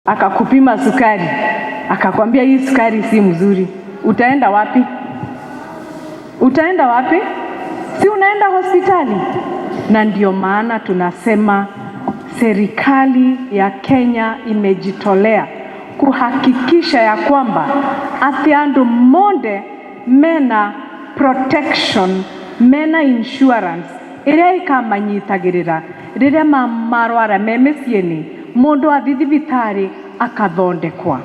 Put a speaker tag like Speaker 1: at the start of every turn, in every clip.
Speaker 1: Akakupima sukari, akakwambia hii sukari si mzuri, utaenda wapi? Utaenda wapi? Si unaenda hospitali? Na ndio maana tunasema serikali ya Kenya imejitolea kuhakikisha ya kwamba ati andu monde mena protection, mena insurance ĩrĩa ĩkamanyitagĩrĩra rĩrĩa marwara me mĩciĩ-inĩ, mũndũ athi thibitarĩ akathondekwa.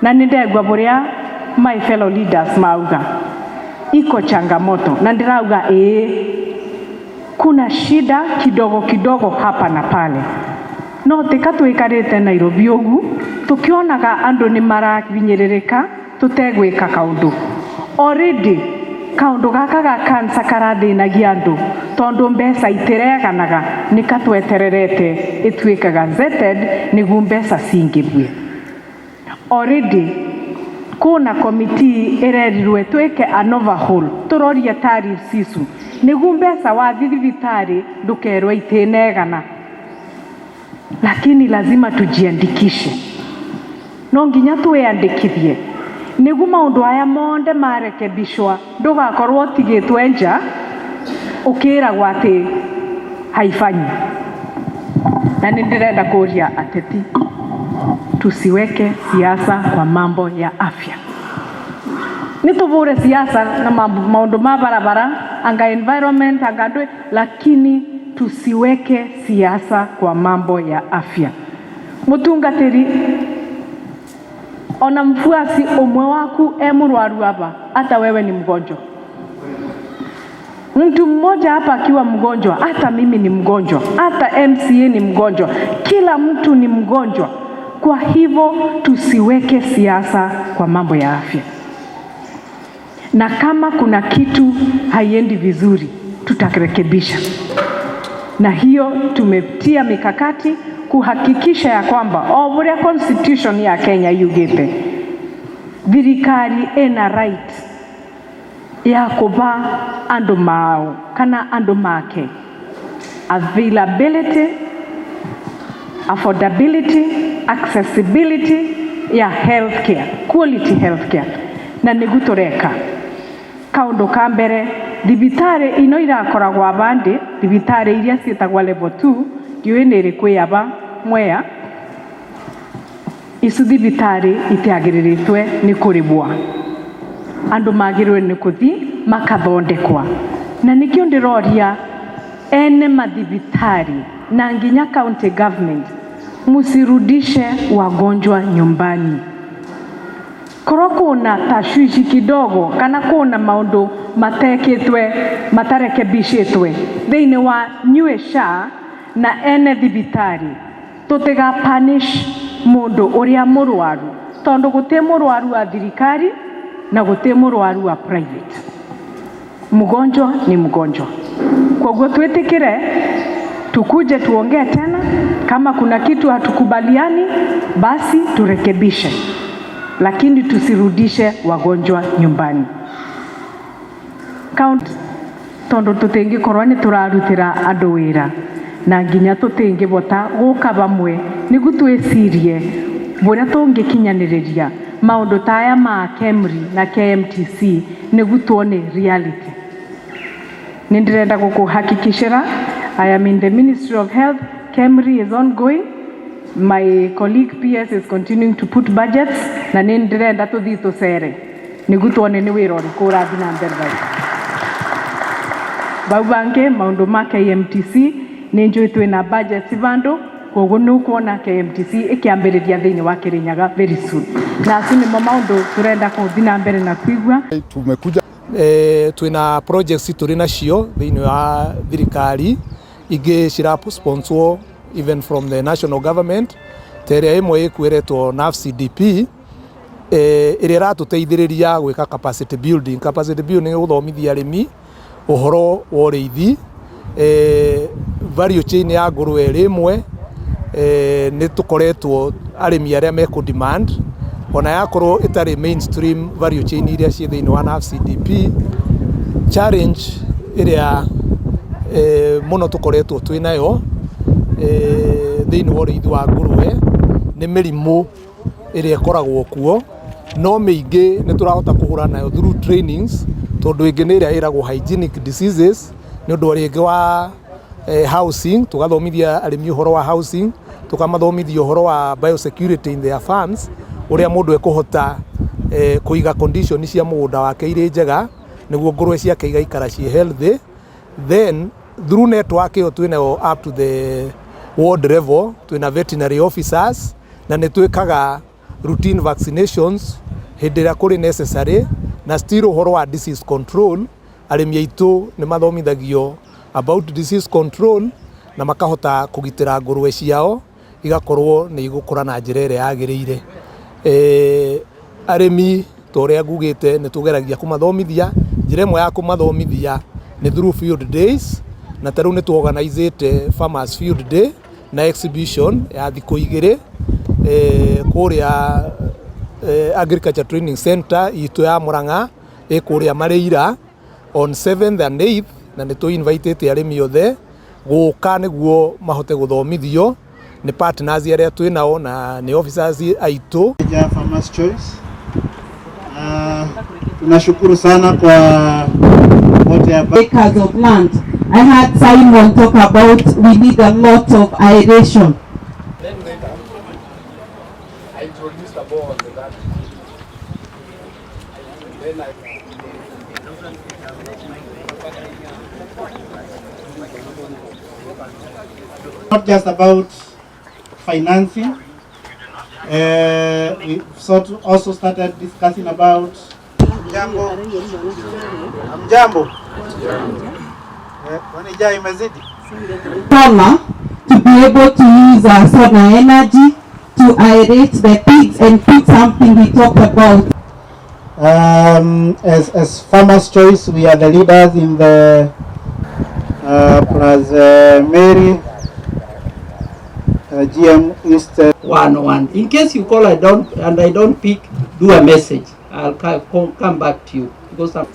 Speaker 1: Na nĩ ndegua buria my fellow leaders mauga iko changamoto, na ndĩrauga ĩĩ, kuna shida kidogo kidogo hapa na pale, no tika twikarite Nairobi ũgu tukionaga andu nĩ marahinyĩrĩrĩka tutegwĩka kaundu. Already kaundu gaka ga cancer karathĩnagia andũ tondu mbeca itireganaga, nĩ katwetererete ĩtuĩke gazetted nĩguo mbeca cingĩbue. Already kuna committee ĩrerirwe twĩke an overhaul, tũrorie tariffs icu nĩguo mbeca wathi thibitarĩ ndũkerwo itinegana, lakini lazima tujiandikishe, no nginya twĩandĩkithie nĩguo maũndũ aya monde marekebishwa, ndũgakorwo ũtigĩtwe nja ũkĩragwo atĩ haifanyi. Na nĩ ndĩrenda kũria ateti, tusiweke siasa kwa mambo ya afya. Nĩ tũbũre siasa na maũndũ ma barabara, anga environment, anga ndũ, lakini tusiweke siasa kwa mambo ya afya. Mũtungatĩri, ona mfuasi ũmwe waku e mũrwaru hapa, hata wewe ni mgonjwa. Mtu mmoja hapa akiwa mgonjwa, hata mimi ni mgonjwa, hata MCA ni mgonjwa, kila mtu ni mgonjwa. Kwa hivyo tusiweke siasa kwa mambo ya afya, na kama kuna kitu haiendi vizuri tutarekebisha, na hiyo tumetia mikakati kuhakikisha ya kwamba o ũrĩa constitution ya Kenya yugĩte, thirikari ĩna right ya kũba andũ mao kana andũ make availability, affordability, accessibility ya healthcare, quality healthcare. Na nĩguo tũreka kaũndũ ka mbere, thibitarĩ ino irakoragwo abandi, thibitarĩ iria ciĩtagwo level 2, ndiũĩ nĩ ĩrĩkũ ĩ aba Mwea, icu thibitarĩ itiagĩrĩrĩtwe nĩ kũrĩbwa, andũ magĩrĩirwo nĩ kũthi makathondekwa. Na nĩkĩo ndĩroria ene mathibitari na nginya county government, musirudishe wagonjwa nyumbani. Korwo kuna tashwishi kidogo kana kuna maundu matekitwe matarekebishitwe thiini wa nyue SHA na ene thibitari, tutiga punish mundu uria murwaru, tondu guti murwaru wa thirikari na guti murwaru wa private. Mgonjwa ni mgonjwa. Koguo twitikire tukuje tuongee tena, kama kuna kitu hatukubaliani basi turekebishe, lakini tusirudishe wagonjwa nyumbani. Count tondu tutingikorwo ni turarutira andu wira na nginya tutingibota guka bamwe niguo twicirie buria tungikinyaniria maundu ta aya ma KEMRI na KMTC niguo tuone reality. Nĩ ndĩrenda gũkũhakikishĩra I am in the Ministry of Health. KEMRI is ongoing. My colleague PS is continuing to put budgets, na nĩ ndĩrenda tũthiĩ tũcere nĩguo tuone nĩ wĩra ũrĩkũ ũrathiĩ na mbere bau. Bau bangĩ maũndũ ma KMTC, nĩ njũĩ twĩna budgets vandu, koguo nĩ ũkuona KMTC ĩkĩambĩrĩria thĩinĩ wa Kirinyaga very soon, na acu nĩmo maũndũ tũrenda gũthiĩ na mbere na kuigua.
Speaker 2: Tumekuja
Speaker 3: Twina projects tũrĩ nacio thĩinĩ wa thirikari, ingĩ cira sponsor even from the national government, ta ĩrĩa ĩmwe ĩkwĩretwo NAVCDP, ĩrĩa ĩratũteithĩrĩria gwĩka capacity building. Capacity building nĩ gũthomithia arĩmi ũhoro wa ũrĩithi, value chain ya ngũrwe ĩrĩ ĩmwe. Nĩ tũkoretwo arĩmi arĩa mekũ demand, ona yakorwo ĩtarĩ mainstream value chain iria ciĩ thĩinĩ wa NAVCDP. Challenge ĩrĩa mũno tũkoretwo twĩ nayo thĩinĩ wa ũrĩithi wa ngũrwe Nĩ mĩrimũ ĩrĩa ĩkoragwo kuo, no mĩingĩ nĩ tũrahota kũhũrana nayo through trainings, tondũ ĩngĩ nĩ ĩrĩa ĩragwo hygienic diseases, nĩ ũndũ rĩngĩ wa housing, tũgathomithia arĩmi ũhoro wa housing, tũkamathomithia ũhoro wa biosecurity in their farms, ũrĩa mũndũ ekũhota kũiga condition cia mũgũnda wake irĩ njega nĩguo ngũrwe ciake igaikara ciĩ healthy. Then through network ĩyo twĩnayo up to the ward level, twĩna veterinary officers na nĩ twĩkaga routine vaccinations hĩndĩ ĩrĩa kũrĩ necessary, na still ũhoro wa disease control, arĩmi aitũ nĩ mathomithagio about disease control na makahota kũgitĩra ngũrwe ciao igakorwo nĩ igũkũra na njĩra ĩrĩa yagĩrĩire. Arĩmi ta ũrĩa ngugĩte nĩ tũgeragia kũmathomithia. Njĩra ĩmwe ya kũmathomithia nĩ through field days, na ta rĩu nĩ tũorganizĩte Farmers Field Day na exhibition ya thikũ 2 kũrĩa Agriculture Training Center itũ ya Murang'a ĩ kũrĩa Marĩira on 7th and 8th, na nĩ tũ invitĩte arĩmi othe gũka nĩguo mahote gũthomithio nĩ partners arĩa twĩ nao na nĩ officers aitũ.
Speaker 2: Farmers Choice. Tunashukuru sana kwa wote hapa.
Speaker 4: Acres of land. I heard Simon talk about we need a lot of aeration.
Speaker 3: I introduced a ball that. Then I
Speaker 2: Not just about financing. We sort of also started discussing about Jambo. Hamjambo. Kwani njaa imezidi?
Speaker 4: Solar, to be able to use solar energy to aerate the pigs and put something we talked about.
Speaker 2: As Farmers Choice, we are the leaders in the plus Mary, GM East.
Speaker 5: 1 1. In case you call, I don't pick, do a message. I'll come back to you because I'm,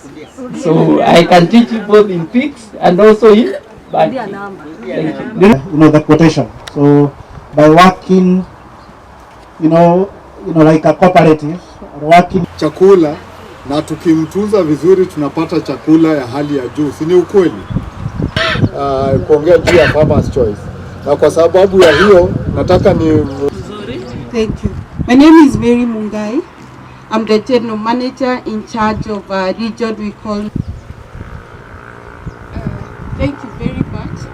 Speaker 5: so I can teach you both in pigs and also in banking. Thank you.
Speaker 2: The quotation. So by working, like a cooperative or working
Speaker 6: chakula na tukimtunza vizuri tunapata chakula ya hali ya juu, si ni ukweli? Kuongea juu ya Farmers Choice, na kwa sababu ya hiyo nataka ni
Speaker 4: Thank you. My name is Mary Mungai. I'm the general manager in charge of a region we call. Thank you very much,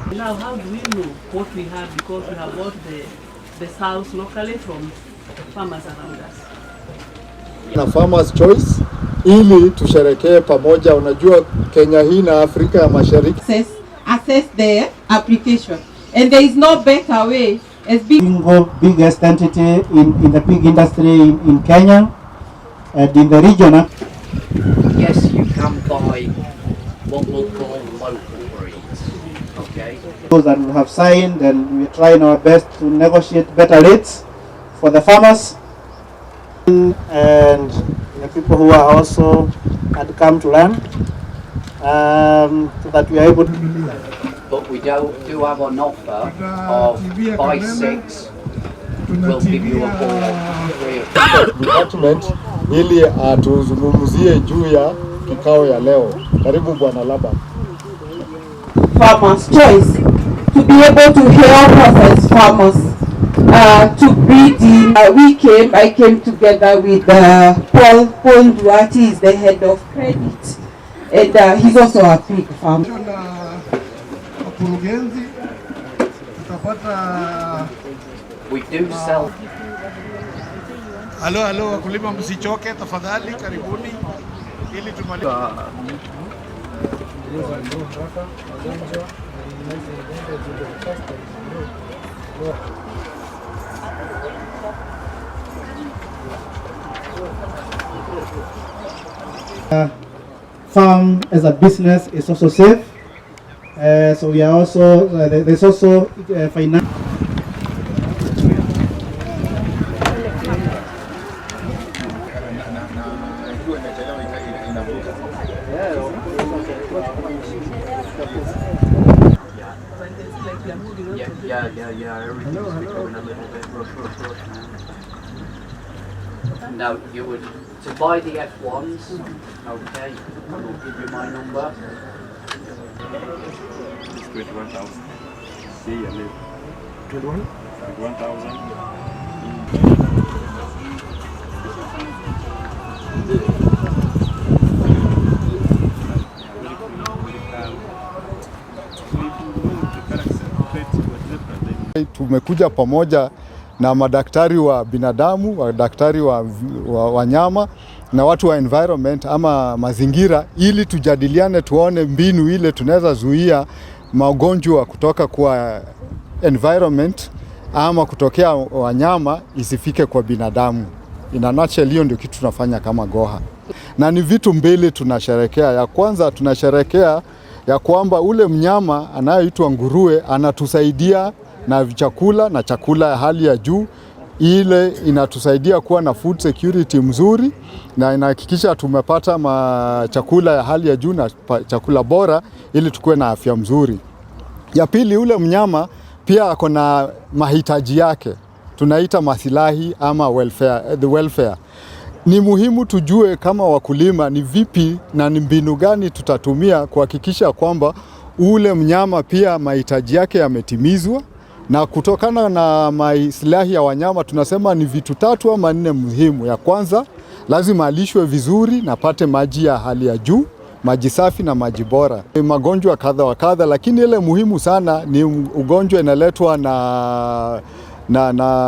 Speaker 4: Mr.
Speaker 7: Now, how do we know what we have? Because we have bought the sows locally from farmers around us.
Speaker 6: Na Farmers Choice ili tusherekee pamoja. Unajua Kenya hii na Afrika ya Mashariki
Speaker 4: Assess the application, and there is no better way as being
Speaker 2: single biggest entity in the pig industry in Kenya and in the region.
Speaker 8: Yes, you can buy what we'll call local breeds, okay?
Speaker 2: Those that we have signed, and we're trying our best to negotiate better rates for the farmers and the people who are also had come to learn, so that we are able to.
Speaker 8: But we do have an offer of buy six, we'll give you a boar free of
Speaker 6: department ili atuzungumzie juu ya kikao ya leo. Karibu Bwana Laban.
Speaker 4: Farmers Choice to be able to help us as farmers to breed in. I came together with Paul Duarte is the head of credit, and he's also a pig farmer.
Speaker 9: Na wakurugenzi tutapata.
Speaker 8: We do sell
Speaker 9: Halo, halo, wakulima msichoke tafadhali, karibuni ili tumalize.
Speaker 2: Farm as a business is also safe. So we are also there's also finance.
Speaker 8: Yeah. Yeah. Everything's becoming a little bit rush, rush, rush now. Now you would to buy the F1s. Okay, I will give you my number.
Speaker 10: It's 21,000. See you later. 21? 21,000. Very clean, very calm. So if you know the character traits were different, then
Speaker 6: Tumekuja pamoja na madaktari wa binadamu, madaktari wa wanyama na watu wa environment ama mazingira, ili tujadiliane, tuone mbinu ile tunaweza zuia magonjwa kutoka kwa environment ama kutokea wanyama isifike kwa binadamu. In a nutshell, hiyo ndio kitu tunafanya kama GOHA, na ni vitu mbili tunasherekea. Ya kwanza tunasherekea ya kwamba ule mnyama anayeitwa nguruwe anatusaidia na chakula na chakula ya hali ya juu, ile inatusaidia kuwa na food security mzuri na inahakikisha tumepata chakula ya hali ya juu na chakula bora ili tukuwe na afya mzuri. Ya pili, ule mnyama pia ako na mahitaji yake, tunaita masilahi ama welfare, the welfare. Ni muhimu tujue kama wakulima ni vipi na ni mbinu gani tutatumia kuhakikisha kwamba ule mnyama pia mahitaji yake yametimizwa, na kutokana na maslahi ya wanyama tunasema ni vitu tatu ama nne muhimu. Ya kwanza, lazima alishwe vizuri na apate maji ya hali ya juu, maji safi na maji bora. Magonjwa kadha wa kadha, lakini ile muhimu sana ni ugonjwa inaletwa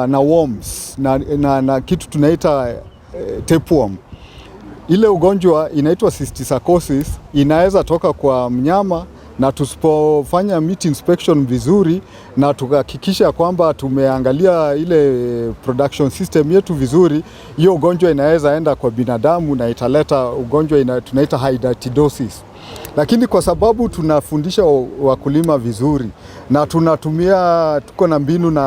Speaker 6: na worms na kitu tunaita tapeworm. Ile ugonjwa inaitwa cysticercosis, inaweza toka kwa mnyama na tusipofanya meat inspection vizuri na tukahakikisha kwamba tumeangalia ile production system yetu vizuri, hiyo ugonjwa inaweza enda kwa binadamu na italeta ugonjwa tunaita hydatidosis. Lakini kwa sababu tunafundisha wakulima vizuri na tunatumia, tuko na mbinu na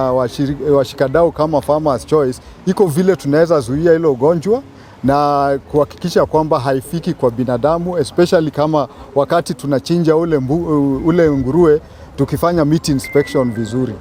Speaker 6: washikadau kama Farmers Choice, iko vile tunaweza zuia ile ugonjwa na kuhakikisha kwamba haifiki kwa binadamu, especially kama wakati tunachinja ule nguruwe tukifanya meat inspection vizuri.